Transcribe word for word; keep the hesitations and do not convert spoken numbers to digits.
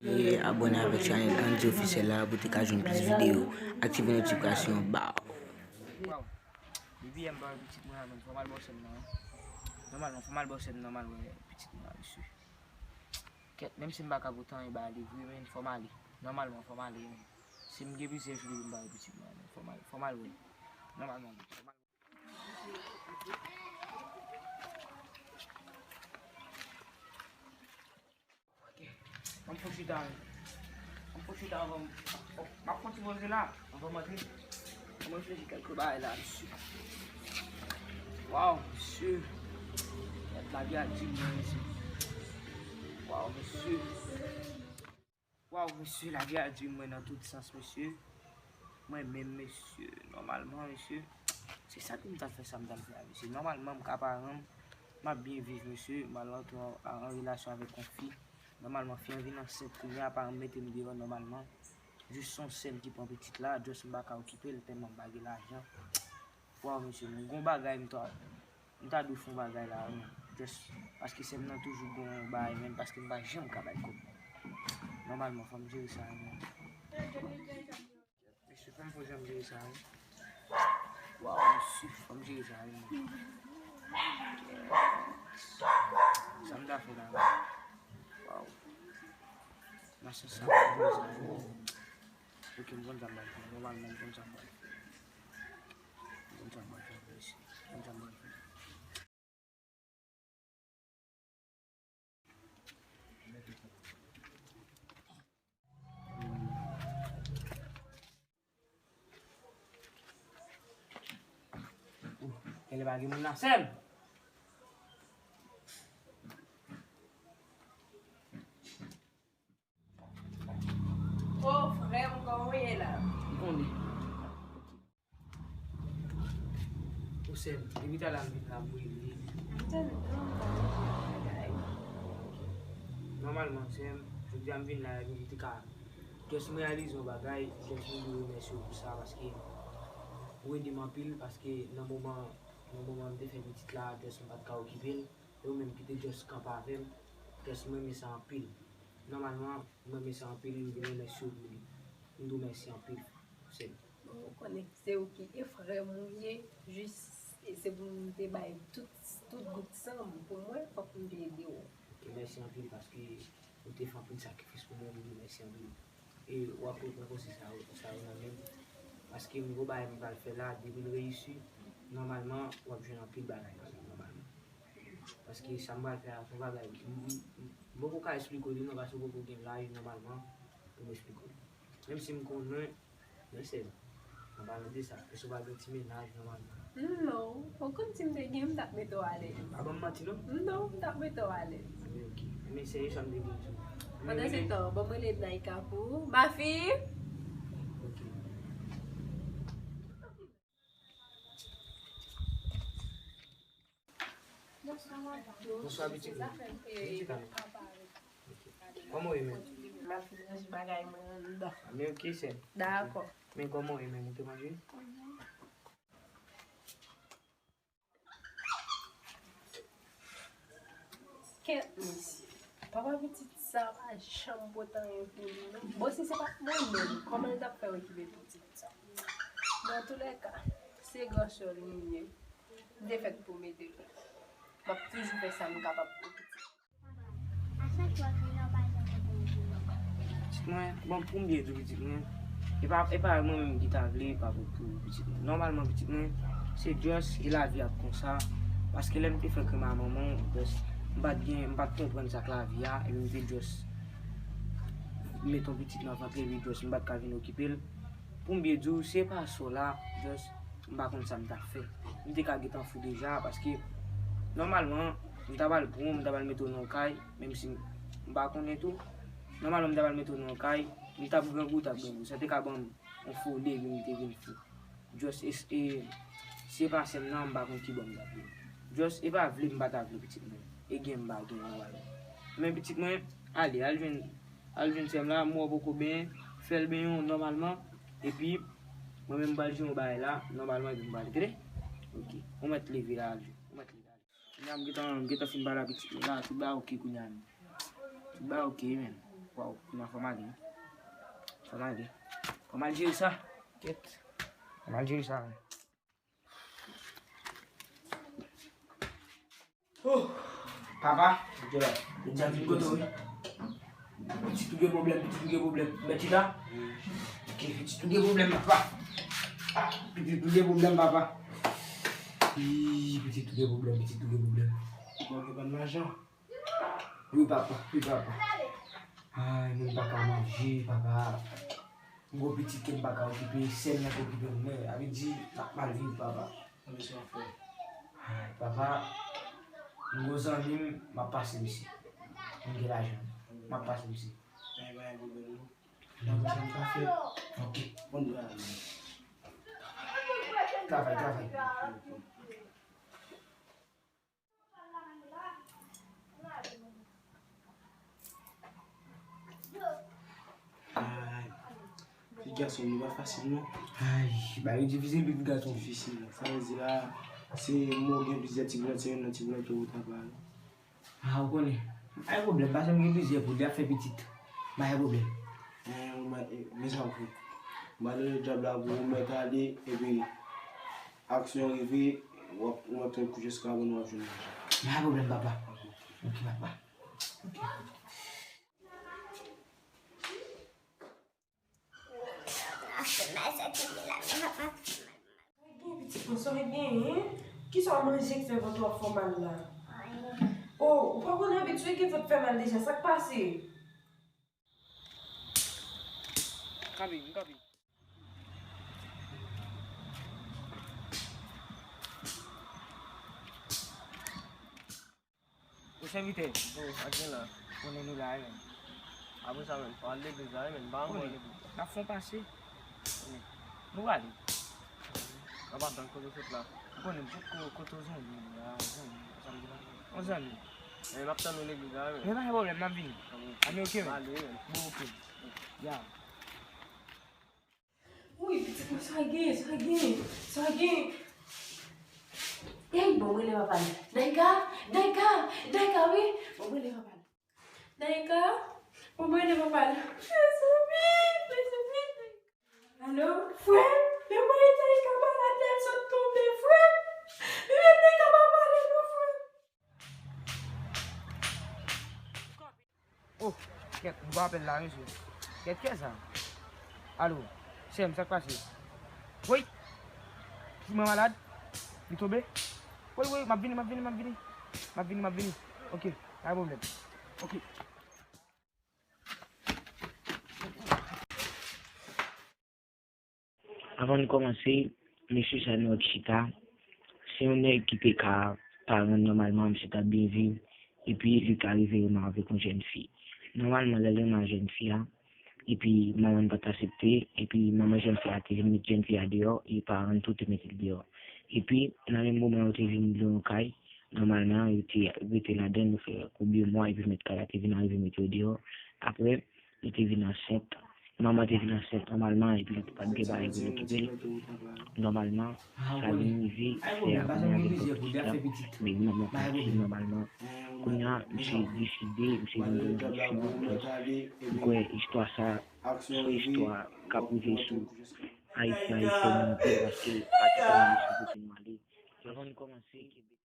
E abòne avèk chanèl Andy Officiel la pou te ka jwenn plis videyo. Aktive notifikasyon, baw. Waw. Depi yè m pa wè pitit mwen a, menm fò m al bò sèm nan. Nòmalman, fò m al bò sèm nan, m al wè pitit mwen a, mesye. Kèt, menm si m pa ka pote anyen ba li vre, men fò m ale. Nòmalman, fò m ale, men. Si m gen plizyè jou depi m pa wè pitit mwen a, men fò m al, fò m al wè. Nòmalman, fò m al Ok. Ann fè chita, ann fè chita anvan m, m ap fè ti poze la, anvan m antre. Ann reflechi kèlke bagay la, mesye. Waw, mesye. Lavi a di mwen, mesye. Waw, mesye. Waw, mesye, lavi a di mwen nan tout sans, mesye. Mwen menm, mesye, nòmalman, mesye, se sa ki m t ap fè sa m t ap fè a, mesye. Nòmalman, m ka paran m, m ap byen viv, mesye. M al rantre an, an relasyon avèk yon fi. Nòmalman, fi an vin ansent kounye a, paran m mete m deyò nòmalman. Jis se yon sè m ki pran pitit la, just m pa ka okipe l tèlman m pa gen lajan. Waw, mesye, m gon bagay m ta, m ta dwe fè yon bagay la, wi. Just paske sè m nan toujou gon bagay, men paske m pa janm ka bay kòb. Nòmalman, fò m jere sa, wi. Mesye, fò m fò jan m jere sa, wi. Waw, mesye, fò m jere sa, wi. Sa m ta fè la, wi. Waw. Nan sans sa, fò m jere sa, wi. Ok, m konn sa m pral fè. Nòmalman, m konn sa m pral fè. M konn sa m pral fè, mesye. M konn sa m pral fè. Genlè pa gen moun nan sè m. O, frè m, kòman w ye la? M konnen. Ou sè m, depi talè a m vin la, m rele. M tande w, m tande w. Nòmalman, sè m, jodi a m vin la, epi m te ka, just m reyalize yon bagay, just m vle remèsye w pou sa, paske ou ede m anpil, paske nan moman, nan moman m te fè pitit la, just m pa t ka okipe l, e ou menm ki te just kanpe avè m, just m renmen sa anpil. Nòmalman, m renmen sa anpil, m vin remèsye w pou li. M di w mèsi anpil, sè m. Bon, ou konnen se ou ki e frè m ou ye, jis e se pou m te bay tout, tout gout san m pou mwen, fòk m te ede w. Ok, mèsi anpil paske ou te fè anpil sakrifis pou mwen, m di w mèsi anpil. E w ap pran konsèy sa yo, sa yo nan men m. Paske m gon bagay m pral fè la, depi l reyisi, nòmalman, w ap jwenn anpil bagay nan men m, nòmalman. Paske sa m pral fè a, se yon bagay, m, m, m, m poko ka esplike w li non, paske w poko gen laj nòmalman pou m esplike w li. Menm si m konnen, men sè m, an palan de sa, èske w pa gen ti mennaj nòmalman? Non, ou konn si m te gen, m t ap mete w alèz. Pa ban m manti non? Non, m t ap mete w alèz. Men ok. Men serye sa m te gen di w. Pandan se tan, ban m rele Naïka pou ou. Mafi! Ok. Bonswa, pitit mwen. Pitit a nou. Ok. Kòman w ye menm? M ap fin ranje bagay mwen anndan. Men ok, sè m. Dakò. Men kòman w ye menm? Ou te manje? Kèt, mesye. Papa pitit sa pa janm pote anyen pou li, non. Bon, si se pa t mwen menm, kòman l t ap fè okipe pitit sa? Men antoulèka, se gran sè l li ye. M te fèt pou m ede l. M ap toujou fè sa m kapab pou pitit. Pitit mwen, bon, pou m byen di w, pitit mwen, e pa, e pa mwen menm ki ta vle pa pou, pou pitit mwen. Nòmalman, pitit mwen, se just e lavi ap konsa. Paske lè m te fèk renmen a manman w, just, m pa t gen, m pa t konprann sa k lavi a, epi m te just met yon pitit nan vant li, epi just m pa t ka vin okipe l. Pou m byen di w, se pa sa w la, just, m pa konn sa m t ap fè. M te ka gentan fou deja, paske, nòmalman, m ta pral pran w, m ta pral mete w nan yon kay, menm si m pa konnen tou. Nòmalman, m ta pral mete w nan yon kay, m t ap grangou, w t ap grangou. Sa te ka ban m yon foli, epi m te vin fou. Just, e, e, se pa sè m nan, m pa konn ki bò m t ap ye. Just, e pa vle m pa ta vle pitit mwen. E gen m pa gen, nòmalman. Men pitit mwen, ale, al jwenn Al jwenn sè m la, m wè w poko benyen, fè l benyen w nòmalman, epi mwen menm m pral jere yon bagay la, nòmalman, epi m pral, tande? Ok, ou mèt leve la, al jwenn, ou mèt leve, al jwenn. Kounye a m gentan, m gentan fin pale ak pitit mwen la, tout bagay ok kounye a menm. Tout bagay ok, menm. Waw, kounya fò m ale wi. Fò m ale. Fò m al jere sa. Kèt. Fò m al jere sa. Oh, papa, jodi a vin kote w wi. Pitit ou gen pwoblèm, pitit ou gen pwoblèm. Mèt chita. Ok, pitit ou gen pwoblèm, papa. Ah, pitit ou gen pwoblèm, papa. Ih, pitit ou gen pwoblèm, pitit ou gen pwoblèm. Bon, gen pa lajan. Wi, papa, wi, papa. Ay, mwen pa ka manje, papa. M gon pitit ke m pa ka okipe, sèl mwen k okipe m, men, sa vle di, m ap mal viv, papa. Anben sa w ap fè? Ay, papa, m gon zanmi m, m ap pase misye. M gen lajan, m ap pase misye. Ay, pa gen pwoblèm, non. Nan konsa m ka fè. Ok. Bon, bon. Travay, travay. Ay, vi gason yo pa fasil non. Ay, bagay yo difisil pou vi gason. Difisil. Sa vle di la, se mwen gen plizyè ti grann, se youn nan ti grann ke ou ta ba. Ah, ou konnen. Pa gen pwoblèm, paske m gen plizyè poul, y ap fè pitit. Pa gen pwoblèm. Eh, ou mèt, eh, men sa w fè. Ba lòd dyab la pou ou mèt ale, epi aksyon rive, w ap, w ap tann kou jiska bon w ap jwenn lajan. Pa gen pwoblèm, papa. Ok, papa. Ok. Sa gen, pitit mwen, sa w genyen? Kisa w manje k fè vant ou ap fè w mal la? O, ou pa konn abitye gen vant fè mal deja, sa k pase? Kanpe, m kanpe. O sèvitè, o, sa k gen la? Konnen nou la, wi, menm. Apre sa, menm, fò al legliz la, wi, menm. M pa renmen al legliz la. N ap fè yon pase. Wi. Nou prale. N ap atann kote w sot la. Ou konnen, m potko kote w zanmi m la, zanmi m, sa m di la. Yon zanmi. Men m ap tann ou legliz la, wi, menm. Men pa gen pwoblèm, m ap vini. Anben, ok, menm. Ale, menm. Bon, ok. Ya. Woy, pitit mwen, sa gen, sa gen, sa gen. Ey, bon, mwen rele papa l. Daïka, Daïka, Daïka, wi. Bon, mwen rele papa l. Daïka, bon, mwen rele papa l. Mezanmi, mezanmi, Daïka. Alo, frè m, men mwen Daïka malad la, l sot tonbe, frè m. Men Daïka pa pale non, frè m. Oh, kèt, m pran apèl la, mesye. Kèt, kiyès sa? Alo, sè m, sa k pase? Woy! Ti mwen malad? Li tonbe? Woy, woy, m ap vini, m ap vini, m ap vini. M ap vini, m ap vini. Ok, pa gen pwoblèm. Ok. Avan n kòmanse, mesye sa nou wè k chita, se yon nèg ki te ka paran nòmalman, misye t ap byen viv, epi li ka rive renmen avèk yon jèn fi. Nòmalman, lè l renmen ak jèn fi a, epi manman l pa t aksepte, epi manman jèn fi a te vin met jèn fi a deyò, e paran l tou te mete l deyò. Epi, nan menm moman yo te vin lwe yon kay, nòmalman, yo te rete ladan l, yo fè konbyen mwa, epi mèt kay la te vin arive mete yo deyò. Apre, li te vin ansent. Manman te vin ansent nòmalman, epi li te pa t gen bagay pou l okipe l. Nòmalman, sa vin rive, fè a vin avèk yon pitit la. Men manman pa t swiv nòmalman. Kounye a, misye deside, misye vin gen yon solisyon. M kwè istwa sa, se yon istwa k ap rive sou Ayisyen, Ayisyèn anpil, paske pa gen kote nou ale. Avan n kòmanse,